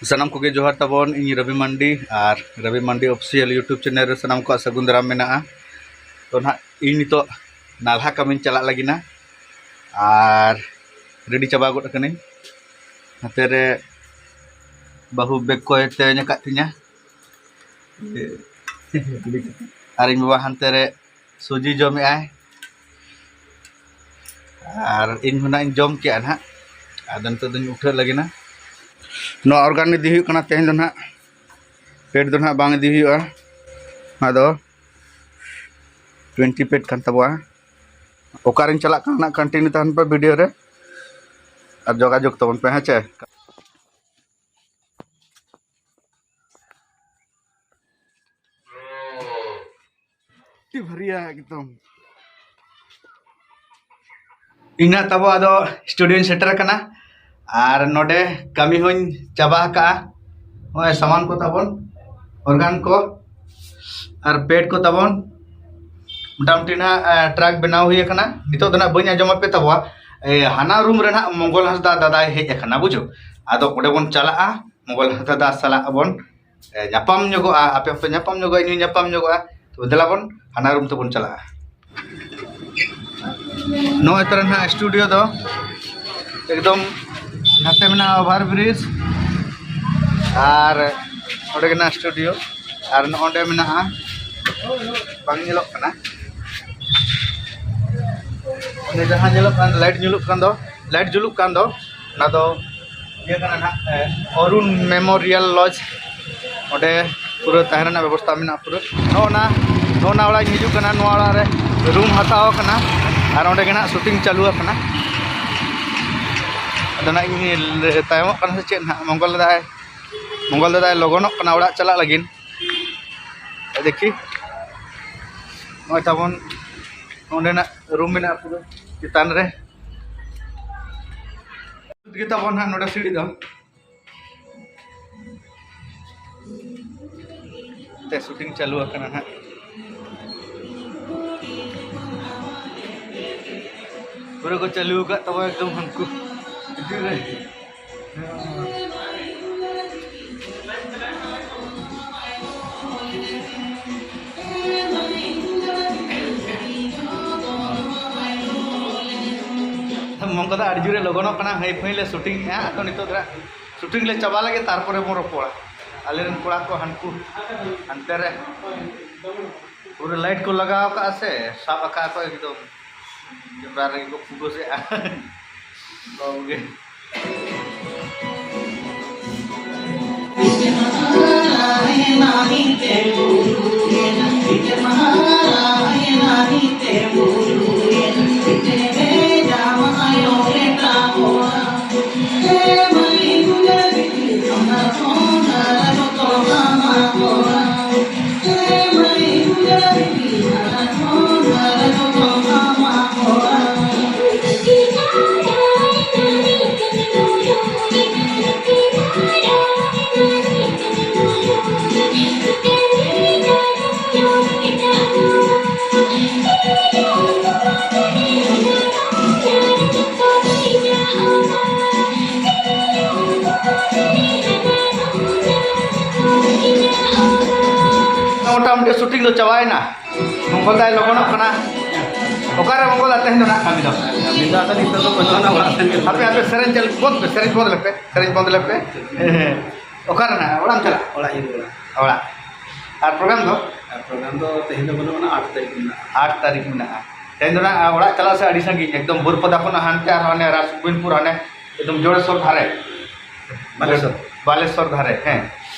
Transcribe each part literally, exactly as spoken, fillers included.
ᱥᱟᱱᱟᱢ ᱠᱚᱜᱮ ᱡᱚᱦᱟᱨ ᱛᱟᱵᱚᱱ᱾ ᱤᱧ ᱨᱚᱵᱤ ᱢᱟᱱᱰᱤ ᱟᱨ ᱨᱚᱵᱤ ᱢᱟᱱᱰᱤ ᱚᱯᱷᱤᱥᱤᱭᱟᱞ YouTube ᱪᱮᱱᱮᱞ ᱨᱮ ᱥᱟᱱᱟᱢ ᱠᱚᱣᱟᱜ ᱥᱟᱹᱜᱩᱱ ᱫᱟᱨᱟᱢ ᱢᱮᱱᱟᱜᱼᱟ᱾ ᱛᱚ ᱱᱟᱦᱟᱜ ᱤᱧ ᱱᱤᱛᱚᱜ ᱱᱟᱞᱦᱟ ᱠᱟᱹᱢᱤᱧ ᱪᱟᱞᱟᱜ ᱞᱟᱹᱜᱤᱫ ᱱᱟ, ᱟᱨ ᱨᱮᱰᱤ ᱪᱟᱵᱟ ᱜᱚᱫ ᱟᱠᱟᱱᱟᱹᱧ᱾ ᱱᱚᱛᱮ ᱨᱮ ᱵᱟᱹᱦᱩ ᱵᱮᱜᱽ ᱠᱚᱭ ᱛᱮᱧ ᱟᱠᱟᱫ ᱛᱤᱧᱟ, ᱟᱨ ᱤᱧ ᱵᱟᱵᱟ ᱦᱟᱱᱛᱮ ᱨᱮ ᱥᱩᱡᱤ ᱡᱚᱢᱮᱜᱼᱟᱭ, ᱟᱨ ᱤᱧ ᱦᱚᱸ ᱱᱟᱜ ᱤᱧ ᱡᱚᱢ ᱠᱮᱜᱼᱟ ᱱᱟᱦᱟᱜ᱾ ᱟᱫᱚ ᱱᱤᱛᱚᱜ ᱫᱚᱧ ᱩᱴᱷᱟᱹᱜ ᱞᱟᱹᱜᱤᱫ ᱱᱟ᱾ ᱱᱚᱣᱟ ᱚᱨᱜᱟᱱ ᱤᱫᱤ ᱦᱩᱭᱩᱜ ᱠᱟᱱᱟ ᱛᱮᱦᱮᱧ ᱫᱚ ᱱᱟᱦᱟᱜ, ᱯᱮᱴ ᱫᱚ ᱱᱟᱦᱟᱜ ᱵᱟᱝ ᱤᱫᱤ ᱦᱩᱭᱩᱜᱼᱟ᱾ ᱱᱚᱣᱟ ᱫᱚ ᱴᱩᱭᱮᱱᱴᱤ ᱯᱮᱴ ᱠᱟᱱ ᱛᱟᱵᱚᱣᱟ᱾ ᱚᱠᱟᱨᱤᱧ ᱪᱟᱞᱟᱜ ᱠᱟᱱᱟ ᱱᱟᱜ, ᱠᱚᱱᱴᱤᱱᱤᱭᱩ ᱛᱟᱦᱮᱱ ᱯᱮ ᱵᱷᱤᱰᱤᱭᱳ ᱨᱮ ᱟᱨ ᱡᱳᱜᱟᱡᱳᱜᱽ ᱛᱟᱵᱚᱱ ᱯᱮ, ᱦᱮᱸ ᱪᱮ? ᱟᱹᱰᱤ ᱵᱷᱟᱹᱨᱤᱭᱟ ᱮᱠᱫᱚᱢ᱾ ᱤᱧ ᱱᱟᱜ ᱛᱟᱵᱚ ᱟᱫᱚ ᱥᱴᱩᱰᱤᱭᱳᱧ ᱥᱮᱴᱮᱨ ᱟᱠᱟᱱᱟ, ᱟᱨ ᱱᱚᱰᱮ ᱠᱟᱹᱢᱤ ᱦᱚᱧ ᱪᱟᱵᱟ ᱟᱠᱟᱜᱼᱟ᱾ ᱱᱚᱜᱼᱚᱭ ᱥᱟᱢᱟᱱ ᱠᱚ ᱛᱟᱵᱚᱱ, ᱚᱨᱜᱟᱱ ᱠᱚ ᱟᱨ ᱯᱮᱰ ᱠᱚ ᱛᱟᱵᱚᱱ ᱢᱚᱴᱟᱢᱩᱴᱤ ᱱᱟᱜ, ᱮ, ᱴᱨᱟᱠ ᱵᱮᱱᱟᱣ ᱦᱩᱭ ᱟᱠᱟᱱᱟ᱾ ᱱᱤᱛᱚᱜ ᱫᱚ ᱱᱟᱜ ᱵᱟᱹᱧ ᱟᱸᱡᱚᱢ ᱟᱯᱮ ᱛᱟᱵᱚᱣᱟ᱾ ᱮ, ᱦᱟᱱᱟ ᱨᱩᱢ ᱨᱮ ᱱᱟᱜ ᱢᱚᱝᱜᱚᱞ ᱦᱟᱸᱥᱫᱟ ᱫᱟᱫᱟᱭ ᱦᱮᱡ ᱟᱠᱟᱱᱟ, ᱵᱩᱡᱷᱟᱹᱣ᱾ ᱟᱫᱚ ᱚᱸᱰᱮ ᱵᱚᱱ ᱪᱟᱞᱟᱜᱼᱟ, ᱢᱚᱝᱜᱚᱞ ᱦᱟᱸᱥᱫᱟ ᱫᱟᱫᱟ ᱥᱟᱞᱟᱜ ᱵᱚᱱ, ᱮ, ᱧᱟᱯᱟᱢ ᱧᱚᱜᱚᱜᱼᱟ᱾ ᱟᱯᱮ ᱦᱚᱸᱯᱮ ᱧᱟᱯᱟᱢ ᱧᱚᱜᱚᱜᱼᱟ, ᱤᱧ ᱦᱚᱸᱧ ᱧᱟᱯᱟᱢ ᱧᱚᱜᱚᱜᱼᱟ᱾ ᱛᱚᱵᱮ ᱫᱮᱞᱟ ᱵᱚᱱ ᱦᱟᱱᱟ ᱨᱩᱢ ᱛᱮᱵᱚᱱ ᱪᱟᱞᱟᱜᱼᱟ᱾ ᱱᱚᱜᱼᱚᱭ ᱛᱚᱨᱟ ᱱᱟᱦᱟᱜ ᱥᱴᱩᱰᱤᱭᱳ ᱫᱚ ᱮᱠᱫᱚᱢ ᱱᱟᱛᱮ ᱢᱮᱱᱟᱜᱼᱟ ᱳᱵᱷᱟᱨ ᱵᱨᱤᱡᱽ, ᱟᱨ ᱚᱸᱰᱮ ᱜᱮ ᱱᱟᱦᱟᱜ ᱥᱴᱩᱰᱤᱭᱳ, ᱟᱨ ᱱᱚᱜᱼᱚᱸᱰᱮ ᱢᱮᱱᱟᱜᱼᱟ, ᱵᱟᱝ ᱧᱮᱞᱚᱜ ᱠᱟᱱᱟ, ᱚᱸᱰᱮ ᱡᱟᱦᱟᱸ ᱧᱮᱞᱚᱜ ᱠᱟᱱ, ᱞᱟᱭᱤᱴ ᱧᱩᱞᱩᱜ ᱠᱟᱱ ᱫᱚ, ᱞᱟᱭᱤᱴ ᱡᱩᱞᱩᱜ ᱠᱟᱱ ᱫᱚ, ᱚᱱᱟ ᱫᱚ ᱤᱭᱟᱹ ᱠᱟᱱᱟ ᱱᱟᱦᱟᱜ, ᱮ, ᱚᱨᱩᱱ ᱢᱮᱢᱳᱨᱤᱭᱟᱞ ᱞᱚᱡᱽ᱾ ᱚᱸᱰᱮ ᱯᱩᱨᱟᱹ ᱛᱟᱦᱮᱸ ᱨᱮᱱᱟᱜ ᱵᱮᱵᱚᱥᱛᱷᱟ ᱢᱮᱱᱟᱜᱼᱟ ᱯᱩᱨᱟᱹ᱾ ᱱᱚᱜᱼᱚ ᱱᱟ, ᱱᱚᱜᱼᱚ ᱱᱟ ᱚᱲᱟᱜ ᱤᱧ ᱦᱤᱡᱩᱜ ᱠᱟᱱᱟ, ᱱᱚᱣᱟ ᱚᱲᱟᱜ ᱨᱮ ᱨᱩᱢ ᱦᱟᱛᱟᱣ ᱟᱠᱟᱱᱟ, ᱟᱨ ᱚᱸᱰᱮ ᱜᱮ ᱱᱟᱦᱟᱜ ᱥᱩᱴᱤᱝ ᱪᱟᱹᱞᱩ ᱟᱠᱟᱱᱟ᱾ ᱟᱫᱚ ᱱᱟᱦᱟᱜ ᱤᱧ ᱛᱟᱭᱚᱢᱚᱜ ᱠᱟᱱᱟ ᱥᱮ ᱪᱮᱫ ᱱᱟᱦᱟᱜ, ᱢᱚᱝᱜᱚᱞ ᱫᱟᱫᱟᱭ, ᱢᱚᱝᱜᱚᱞ ᱫᱟᱫᱟᱭ ᱞᱚᱜᱚᱱᱚᱜ ᱠᱟᱱᱟ ᱚᱲᱟᱜ ᱪᱟᱞᱟᱜ ᱞᱟᱹᱜᱤᱫ᱾ ᱫᱮᱠᱷᱤ, ᱱᱚᱜᱼᱚᱭ ᱛᱟᱵᱚᱱ ᱚᱸᱰᱮᱱᱟᱜ ᱨᱩᱢ ᱢᱮᱱᱟᱜᱼᱟ ᱯᱩᱨᱟᱹ ᱪᱮᱛᱟᱱ ᱨᱮ᱾ ᱡᱩᱛ ᱜᱮ ᱛᱟᱵᱚᱱ ᱦᱟᱸᱜ ᱱᱚᱰᱮ ᱥᱤᱲᱤ ᱫᱚ᱾ ᱛᱮ ᱥᱩᱴᱤᱝ ᱪᱟᱹᱞᱩ ᱟᱠᱟᱱᱟ ᱦᱟᱸᱜ᱾ ᱯᱩᱨᱟᱹ ᱠᱚ ᱪᱟᱹᱞᱩ ᱟᱠᱟᱫ ᱛᱟᱵᱚᱱᱟ ᱮᱠᱫᱚᱢ ᱦᱟᱱᱠᱩ ᱵᱷᱤᱛᱤᱨ ᱨᱮ᱾ ᱫᱟᱫᱟ, ᱟᱹᱰᱤ ᱡᱳᱨᱮ ᱞᱚᱜᱚᱱᱚᱜ ᱠᱟᱱᱟ, ᱦᱟᱹᱭ ᱯᱷᱟᱹᱭ ᱞᱮ ᱥᱩᱴᱤᱝ ᱮᱜᱼᱟ᱾ ᱟᱫᱚ ᱱᱤᱛᱚᱜ ᱫᱚ ᱥᱩᱴᱤᱝ ᱞᱮ ᱪᱟᱵᱟ ᱞᱮᱜᱮ, ᱛᱟᱨᱯᱚᱨᱮ ᱵᱚᱱ ᱨᱚᱯᱚᱲᱟ᱾ ᱟᱞᱮ ᱨᱮᱱ ᱠᱚᱲᱟ ᱠᱚ ᱦᱟᱱᱠᱩ ᱦᱟᱱᱛᱮ ᱨᱮ ᱯᱩᱨᱟᱹ ᱞᱟᱭᱤᱴ ᱠᱚ ᱞᱟᱜᱟᱣ ᱠᱟᱜᱼᱟ ᱥᱮ, ᱥᱟᱵ ᱟᱠᱟᱫ ᱠᱚ ᱮᱠᱫᱚᱢ ᱠᱮᱢᱨᱟ ᱨᱮᱜᱮ ᱠᱚ ᱯᱷᱳᱠᱟᱥ ᱮᱜᱼᱟ᱾ ᱵᱟᱵᱩ ᱜᱮ᱾ ᱢᱚᱴᱟᱢᱩᱴᱤ ᱥᱩᱴᱤᱝ ᱫᱚ ᱪᱟᱵᱟᱭᱮᱱᱟ᱾ ᱢᱚᱝᱜᱚᱞ ᱫᱟᱭ ᱞᱚᱜᱚᱱᱚᱜ ᱠᱟᱱᱟ᱾ ᱚᱠᱟᱨᱮ ᱢᱚᱝᱜᱚᱞ ᱫᱟ ᱛᱮᱦᱮᱧ ᱫᱚ ᱱᱟᱜ ᱠᱟᱹᱢᱤ ᱫᱚ? ᱠᱟᱹᱢᱤ ᱫᱚ ᱟᱫᱚ ᱱᱤᱛᱚᱜ ᱫᱚ ᱵᱟᱹᱱᱩᱜᱼᱟ, ᱚᱲᱟᱜ ᱥᱮᱱ ᱜᱮ᱾ ᱦᱟᱯᱮ, ᱦᱟᱯᱮ, ᱥᱮᱨᱮᱧ ᱪᱟᱹᱞᱩ ᱵᱚᱱᱫ ᱯᱮ, ᱥᱮᱨᱮᱧ ᱵᱚᱱᱫ ᱞᱮᱯᱮ, ᱥᱮᱨᱮᱧ ᱵᱚᱱᱫ ᱞᱮᱯᱮ᱾ ᱦᱮᱸ, ᱦᱮᱸ᱾ ᱚᱠᱟᱨᱮ ᱱᱟᱜ? ᱚᱲᱟᱜ ᱮᱢ ᱪᱟᱞᱟᱜᱼᱟ? ᱚᱲᱟᱜ ᱤᱧ ᱨᱩᱣᱟᱹᱲᱟ᱾ ᱚᱲᱟᱜ᱾ ᱟᱨ ᱯᱨᱳᱜᱨᱟᱢ ᱫᱚ? ᱟᱨ ᱯᱨᱳᱜᱨᱟᱢ ᱫᱚ ᱛᱮᱦᱮᱧ ᱫᱚ ᱵᱟᱹᱱᱩᱜᱼᱟ, ᱟᱴ ᱛᱟᱹᱨᱤᱠᱷ ᱢᱮᱱᱟᱜᱼᱟ᱾ ᱟᱴ ᱛᱟᱹᱨᱤᱠᱷ ᱢᱮᱱᱟᱜᱼᱟ᱾ ᱛᱮᱦᱮᱧ ᱫᱚ ᱱᱟᱜ ᱚᱲᱟᱜ ᱪᱟᱞᱟᱜ ᱥᱮ ᱟᱹᱰᱤ ᱥᱟᱺᱜᱤᱧ, ᱮᱠᱫᱚᱢ ᱵᱟᱹᱨᱯᱟᱫᱟ ᱠᱷᱚᱱᱟᱜ ᱦᱟᱱᱛᱮ ᱟᱨᱦᱚᱸ ᱦᱟᱱᱮ ᱨᱟᱡᱽᱜᱳᱵᱤᱱᱫᱯᱩᱨ ᱦᱟᱱᱮ ᱮᱠᱫᱚᱢ ᱡᱚᱲᱮᱥᱚᱨ ᱫᱷᱟᱨᱮ᱾ ᱵᱟᱞᱮᱥᱚᱨ᱾ ᱵᱟᱞᱮᱥᱚᱨ ᱫᱷᱟᱨᱮ, ᱦᱮᱸ᱾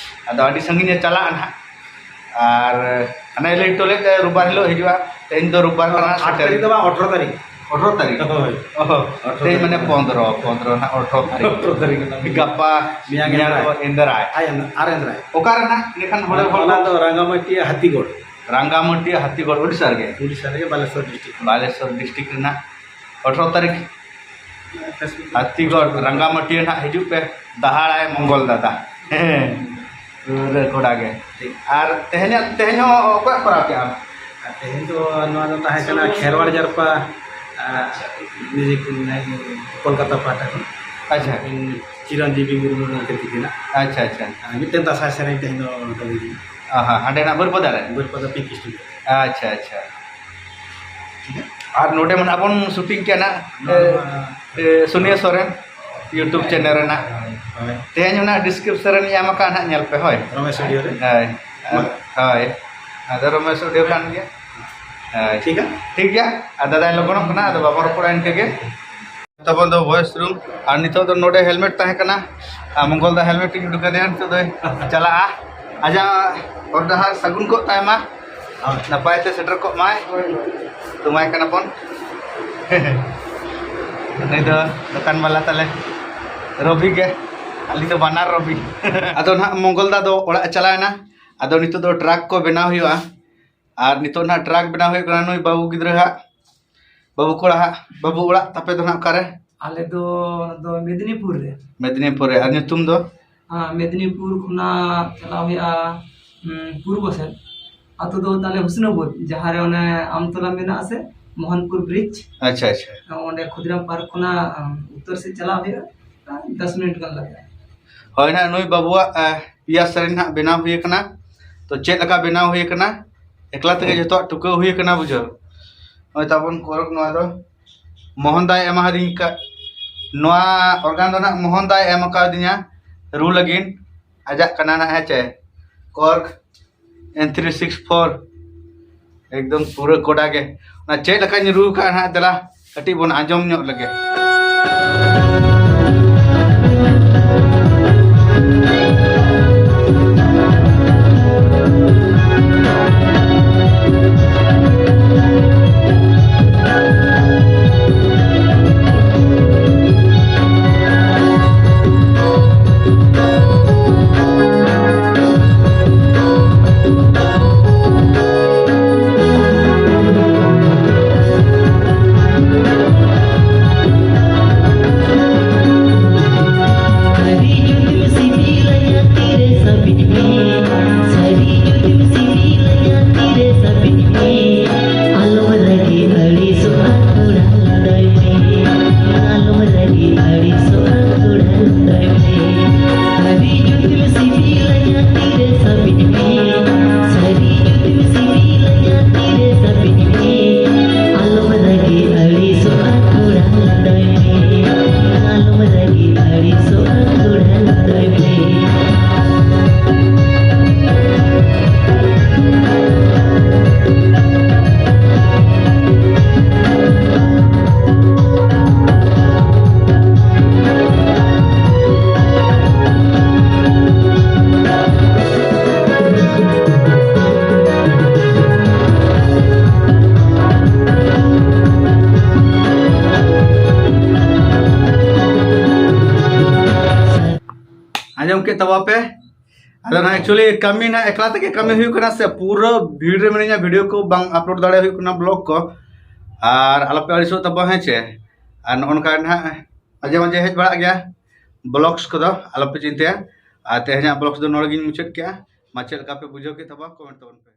ᱟᱫᱚ ᱟᱹᱰᱤ ᱥᱟᱺᱜᱤᱧᱮ ᱪᱟᱞᱟᱜᱼᱟ ᱱᱟᱦᱟᱜ᱾ ᱟᱨ ᱦᱟᱱᱮ ᱞᱟᱹᱭ ᱦᱚᱴᱚ ᱞᱮᱫ ᱛᱮ ᱨᱳᱵᱵᱟᱨ ᱦᱤᱞᱳᱜ ᱦᱤᱡᱩᱜᱼᱟ, ᱛᱮᱦᱮᱧ ᱫᱚ ᱨᱳᱵᱵᱟᱨ ᱠᱟᱱᱟ, ᱟᱴ ᱥᱮᱴᱮᱨ᱾ ᱛᱟᱹᱨᱤᱠᱷ ᱫᱚ ᱵᱟᱝ, ᱟᱴᱷᱨᱚ ᱛᱟᱹᱨᱤᱠᱷ᱾ ᱟᱴᱷᱨᱚ ᱛᱟᱹᱨᱤᱠᱷ? ᱦᱳᱭ᱾ ᱚᱦᱚ, ᱟᱴᱷᱨᱚ ᱛᱮᱦᱮᱧ ᱛᱟᱹᱨᱤᱠᱷ᱾ ᱢᱟᱱᱮ ᱯᱚᱱᱫᱽᱨᱚ, ᱯᱚᱱᱫᱽᱨᱚ ᱱᱟᱦᱟᱜ, ᱟᱴᱷᱨᱚ ᱛᱟᱹᱨᱤᱠᱷ᱾ ᱟᱴᱷᱨᱚ ᱛᱟᱹᱨᱤᱠᱷ ᱠᱟᱱᱟ᱾ ᱜᱟᱯᱟ ᱜᱟᱯᱟ ᱢᱮᱭᱟᱝ ᱢᱮᱭᱟᱝ ᱮᱱᱫᱨᱟᱭ᱾ ᱫᱚ ᱮᱱᱫᱨᱟᱭ᱾ ᱟᱭ ᱮᱱᱫᱨᱟᱭ, ᱟᱨ ᱮᱱᱫᱨᱟᱭ᱾ ᱚᱠᱟ ᱨᱮᱱᱟᱜ ᱮᱱᱠᱷᱟᱱ ᱦᱚᱲ, ᱦᱚᱲ ᱚᱱᱟ ᱫᱚ ᱨᱟᱸᱜᱟᱢᱟᱹᱴᱤᱭᱟᱹ ᱦᱟᱹᱛᱤᱜᱚᱲ᱾ ᱨᱟᱸᱜᱟᱢᱟᱹᱴᱤᱭᱟᱹ ᱦᱟᱹᱛᱤᱜᱚᱲ, ᱳᱰᱤᱥᱟ ᱨᱮᱜᱮ? ᱳᱰᱤᱥᱟ ᱨᱮᱜᱮ, ᱵᱟᱞᱮᱥᱚᱨ ᱰᱤᱥᱴᱨᱤᱠᱴ᱾ ᱵᱟᱞᱮᱥᱚᱨ ᱰᱤᱥᱴᱨᱤᱠᱴ ᱨᱮᱱᱟᱜ ᱟᱴᱷᱨᱚ ᱛᱟᱹᱨᱤᱠᱷ᱾ ᱦᱟᱹᱛᱤᱜᱚᱲ ᱨᱟᱸᱜᱟᱢᱟᱹᱴᱤᱭᱟᱹ ᱱᱟᱦᱟᱜ ᱦᱤᱡᱩᱜ ᱯᱮ, ᱫᱟᱦᱟᱲᱟᱭ ᱢᱚᱝᱜᱚᱞ ᱫᱟᱫᱟ᱾ ᱦᱮᱸ, ᱯᱩᱨᱟᱹ ᱠᱚᱲᱟ ᱜᱮ᱾ ᱴᱷᱤᱠ᱾ ᱟᱨ ᱛᱮᱦᱮᱧᱟᱜ, ᱛᱮᱦᱮᱧ ᱦᱚᱸ ᱚᱠᱚᱭᱟᱜ ᱠᱚᱨᱟᱣ ᱠᱮᱜᱼᱟᱢ? ᱟᱨ ᱛᱮᱦᱮᱧ ᱫᱚ ᱱᱚᱣᱟ ᱫᱚ ᱛᱟᱦᱮᱸ ᱠᱟᱱᱟ ᱠᱷᱮᱨᱣᱟᱲ ᱡᱟᱨᱯᱟ, ᱟᱨ ᱢᱤᱭᱩᱡᱤᱠ ᱠᱚᱞᱠᱟᱛᱟ ᱯᱟᱦᱴᱟ ᱠᱷᱚᱱ᱾ ᱟᱪᱪᱷᱟ᱾ ᱪᱤᱨᱚᱱᱡᱤᱵᱤ ᱢᱩᱨᱢᱩ ᱜᱚᱢᱠᱮ ᱛᱤᱠᱤᱱᱟᱜ᱾ ᱟᱪᱪᱷᱟ, ᱟᱪᱪᱷᱟ᱾ ᱟᱨ ᱢᱤᱫᱴᱮᱱ ᱫᱟᱸᱥᱟᱭ ᱥᱮᱨᱮᱧ ᱛᱮᱦᱮᱧ ᱫᱚ ᱱᱚᱰᱮ ᱦᱩᱭ ᱞᱮᱱᱟ᱾ ᱟᱦᱟ, ᱦᱟᱸᱰᱮ ᱱᱟᱜ ᱵᱟᱹᱨᱯᱟᱫᱟ ᱨᱮ? ᱵᱟᱹᱨᱯᱟᱫᱟ ᱯᱤᱝᱠ ᱥᱴᱩᱰᱤᱭᱳ᱾ ᱟᱪᱪᱷᱟ, ᱟᱪᱪᱷᱟ᱾ ᱟᱨ ᱱᱚᱰᱮ ᱢᱟ ᱱᱟᱜ ᱵᱚᱱ ᱥᱩᱴᱤᱝ ᱠᱮᱜᱼᱟ ᱱᱟᱜ᱾ ᱱᱚᱣᱟ ᱮ, ᱢᱟ ᱮ, ᱥᱩᱱᱤᱭᱟ ᱥᱚᱨᱮᱱ YouTube ᱪᱮᱱᱮᱞ ᱨᱮᱱᱟᱜ᱾ ᱦᱳᱭ᱾ ᱛᱮᱦᱮᱧ ᱚᱱᱟ ᱰᱤᱥᱠᱨᱤᱯᱥᱚᱱ ᱨᱮ ᱧᱟᱢ ᱟᱠᱟᱫ ᱱᱟᱦᱟᱜ, ᱧᱮᱞ ᱯᱮ᱾ ᱦᱳᱭ᱾ ᱨᱚᱢᱮᱥ ᱚᱰᱤᱭᱳ ᱨᱮ? ᱦᱳᱭ᱾ ᱢᱟ᱾ ᱦᱳᱭ᱾ ᱟᱫᱚ ᱨᱚᱢᱮᱥ ᱚᱰᱤᱭᱳ ᱠᱟᱱ ᱜᱮᱭᱟ᱾ ᱦᱳᱭ᱾ ᱴᱷᱤᱠ ᱜᱮᱭᱟ᱾ ᱴᱷᱤᱠ ᱜᱮᱭᱟ᱾ ᱟᱨ ᱫᱟᱫᱟᱭ ᱞᱚᱜᱚᱱᱚᱜ ᱠᱟᱱᱟ, ᱟᱫᱚ ᱵᱟᱵᱚᱱ ᱨᱚᱯᱚᱲᱟ ᱤᱱᱠᱟᱹ ᱜᱮ᱾ ᱛᱟᱵᱚᱱ ᱫᱚ ᱵᱷᱚᱭᱮᱥ ᱨᱩᱢ᱾ ᱟᱨ ᱱᱤᱛᱚᱜ ᱫᱚ ᱱᱚᱰᱮ ᱦᱮᱞᱢᱮᱴ ᱛᱟᱦᱮᱸ ᱠᱟᱱᱟ, ᱟᱨ ᱢᱚᱝᱜᱚᱞ ᱫᱟ ᱦᱮᱞᱢᱮᱴ ᱤᱧ ᱩᱰᱩᱠ ᱟᱫᱮᱭᱟ, ᱱᱤᱛᱚᱜ ᱫᱚᱭ ᱪᱟᱞᱟᱜᱼᱟ᱾ ᱟᱡᱟᱜ ᱦᱚᱨ ᱰᱟᱦᱟᱨ ᱥᱟᱹᱜᱩᱱ ᱠᱚᱜ ᱛᱟᱭ ᱢᱟ, ᱱᱟᱯᱟᱭ ᱛᱮ ᱥᱮᱴᱮᱨ ᱠᱚᱜ ᱢᱟᱭ᱾ ᱛᱩᱢᱟᱭ ᱠᱟᱱᱟ ᱵᱚᱱ᱾ ᱱᱩᱭ ᱫᱚ ᱫᱚᱠᱟᱱ ᱵᱟᱞᱟ ᱛᱟᱞᱮ ᱨᱚᱵᱤ ᱜᱮ, ᱟᱹᱞᱤᱧ ᱫᱚ ᱵᱟᱱᱟᱨ ᱨᱚᱵᱤ᱾ ᱟᱫᱚ ᱱᱟᱦᱟᱜ ᱢᱚᱝᱜᱚᱞ ᱫᱟ ᱫᱚ ᱚᱲᱟᱜ ᱮ ᱪᱟᱞᱟᱣ ᱮᱱᱟ᱾ ᱟᱫᱚ ᱱᱤᱛᱚᱜ ᱫᱚ ᱴᱨᱟᱠ ᱠᱚ ᱵᱮᱱᱟᱣ ᱦᱩᱭᱩᱜᱼᱟ᱾ ᱟᱨ ᱱᱤᱛᱚᱜ ᱱᱟᱦᱟᱜ ᱴᱨᱟᱠ ᱵᱮᱱᱟᱣ ᱦᱩᱭᱩᱜ ᱠᱟᱱᱟ ᱱᱩᱭ ᱵᱟᱹᱵᱩ ᱜᱤᱫᱽᱨᱟᱹ ᱦᱟᱜ, ᱵᱟᱹᱵᱩ ᱠᱚᱲᱟ ᱦᱟᱜ᱾ ᱵᱟᱹᱵᱩ, ᱚᱲᱟᱜ ᱛᱟᱯᱮ ᱫᱚ ᱱᱟᱦᱟᱜ ᱚᱠᱟᱨᱮ? ᱟᱞᱮ ᱫᱚ, ᱫᱚ ᱢᱮᱫᱽᱱᱤᱯᱩᱨ ᱨᱮ᱾ ᱢᱮᱫᱽᱱᱤᱯᱩᱨ ᱨᱮ᱾ ᱟᱨ ᱧᱩᱛᱩᱢ ᱫᱚ? ᱦᱮᱸ, ᱢᱮᱫᱽᱱᱤᱯᱩᱨ ᱠᱷᱚᱱᱟᱜ ᱪᱟᱞᱟᱣ ᱦᱩᱭᱩᱜᱼᱟ, ᱩᱸ, ᱯᱩᱨᱵᱚ ᱥᱮᱫ᱾ ᱟᱛᱳ ᱫᱚ ᱛᱟᱞᱮ ᱦᱩᱥᱱᱟᱵᱟᱫᱽ, ᱡᱟᱦᱟᱸ ᱨᱮ ᱚᱱᱮ ᱟᱢᱛᱚᱞᱟ ᱢᱮᱱᱟᱜᱼᱟ ᱥᱮ, ᱢᱳᱦᱚᱱᱯᱩᱨ ᱵᱨᱤᱡᱽ᱾ ᱟᱪᱪᱷᱟ, ᱟᱪᱪᱷᱟ᱾ ᱚᱸᱰᱮ ᱠᱷᱩᱫᱤᱨᱟᱢ ᱯᱟᱨᱠ ᱠᱷᱚᱱᱟᱜ, ᱩᱸ, ᱩᱛᱛᱚᱨ ᱥᱮᱫ ᱪᱟᱞᱟᱣ ᱦᱩᱭᱩᱜᱼᱟ, ᱫᱚᱥ ᱢᱤᱱᱤᱴ ᱜᱟᱱ ᱞᱟᱜᱟᱜᱼᱟ᱾ ᱦᱳᱭ, ᱱᱟᱦᱟᱜ ᱱᱩᱭ ᱵᱟᱹᱵᱩᱣᱟᱜ, ᱮ, ᱯᱮᱭᱟ ᱥᱮᱨᱮᱧ ᱱᱟᱦᱟᱜ ᱵᱮᱱᱟᱣ ᱦᱩᱭ ᱟᱠᱟᱱᱟ᱾ ᱛᱚ ᱪᱮᱫ ᱞᱮᱠᱟ ᱵᱮᱱᱟᱣ ᱦᱩᱭ ᱟᱠᱟᱱᱟ, ᱮᱠᱞᱟ ᱛᱮᱜᱮ ᱡᱚᱛᱚᱣᱟᱜ ᱴᱩᱠᱟᱹᱣ ᱦᱩᱭ ᱟᱠᱟᱱᱟ, ᱵᱩᱡᱷᱟᱹᱣ᱾ ᱱᱚᱜᱼᱚᱭ ᱛᱟᱵᱚᱱ ᱠᱚᱨᱚᱠ ᱱᱚᱣᱟ ᱫᱚ ᱢᱳᱦᱚᱱ ᱫᱟᱭ ᱮᱢᱟ ᱦᱟᱫᱤᱧ ᱠᱟ-, ᱱᱚᱣᱟ ᱚᱨᱜᱟᱱ ᱫᱚ ᱱᱟᱦᱟᱜ ᱢᱳᱦᱚᱱ ᱫᱟᱭ ᱮᱢ ᱟᱠᱟᱣᱫᱤᱧᱟ ᱨᱩ ᱞᱟᱹᱜᱤᱫ, ᱟᱡᱟᱜ ᱠᱟᱱᱟ ᱱᱟᱦᱟᱜ, ᱦᱮᱸ ᱪᱮ? ᱠᱚᱨᱠ ᱮᱱ ᱛᱷᱨᱤ ᱥᱤᱠᱥ ᱯᱷᱳᱨ, ᱮᱠᱫᱚᱢ ᱯᱩᱨᱟᱹ ᱠᱚᱰᱟ ᱜᱮ᱾ ᱚᱱᱟ ᱪᱮᱫ ᱞᱮᱠᱟᱧ ᱨᱩ ᱠᱟᱜᱼᱟ ᱱᱟᱦᱟᱜ, ᱫᱮᱞᱟ ᱠᱟᱹᱴᱤᱡ ᱵᱚᱱ ᱟᱸᱡᱚᱢ ᱧᱚᱜ ᱞᱮᱜᱮ᱾ ᱟᱸᱡᱚᱢ ᱠᱮᱫ ᱛᱟᱵᱚᱱ ᱯᱮ᱾ ᱟᱫᱚ ᱱᱟᱦᱟᱜ actually ᱠᱟᱹᱢᱤ ᱱᱟᱦᱟᱜ ᱮᱠᱞᱟ ᱛᱮᱜᱮ ᱠᱟᱹᱢᱤ ᱦᱩᱭᱩᱜ ᱠᱟᱱᱟ ᱥᱮ, ᱯᱩᱨᱟᱹ ᱵᱷᱤᱲ ᱨᱮ ᱢᱤᱱᱟᱹᱧᱟ, video ᱠᱚ ᱵᱟᱝ upload ᱫᱟᱲᱮ ᱦᱩᱭᱩᱜ ᱠᱟᱱᱟ, vlog ᱠᱚ᱾ ᱟᱨ ᱟᱞᱚᱯᱮ ᱟᱹᱲᱤᱥᱚᱜ ᱛᱟᱵᱚᱱ, ᱦᱮᱸ ᱪᱮ? ᱟᱨ ᱱᱚᱜᱼᱚ ᱱᱚᱝᱠᱟ ᱱᱟᱦᱟᱜ ᱢᱟᱡᱷᱮ ᱢᱟᱡᱷᱮ ᱦᱮᱡ ᱵᱟᱲᱟᱜ ᱜᱮᱭᱟ vlogs ᱠᱚᱫᱚ, ᱟᱞᱚᱯᱮ ᱪᱤᱱᱛᱟᱹᱭᱟ᱾ ᱟᱨ ᱛᱮᱦᱮᱧᱟᱜ vlogs ᱫᱚ ᱱᱚᱰᱮ ᱜᱤᱧ ᱢᱩᱪᱟᱹᱫ ᱠᱮᱜᱼᱟ᱾ ᱢᱟ ᱪᱮᱫ ᱞᱮᱠᱟ ᱯᱮ ᱵᱩᱡᱷᱟᱹᱣ ᱠᱮᱫ ᱛᱟᱵᱚᱱᱟ, comment ᱛᱟᱵᱚᱱ ᱯᱮ᱾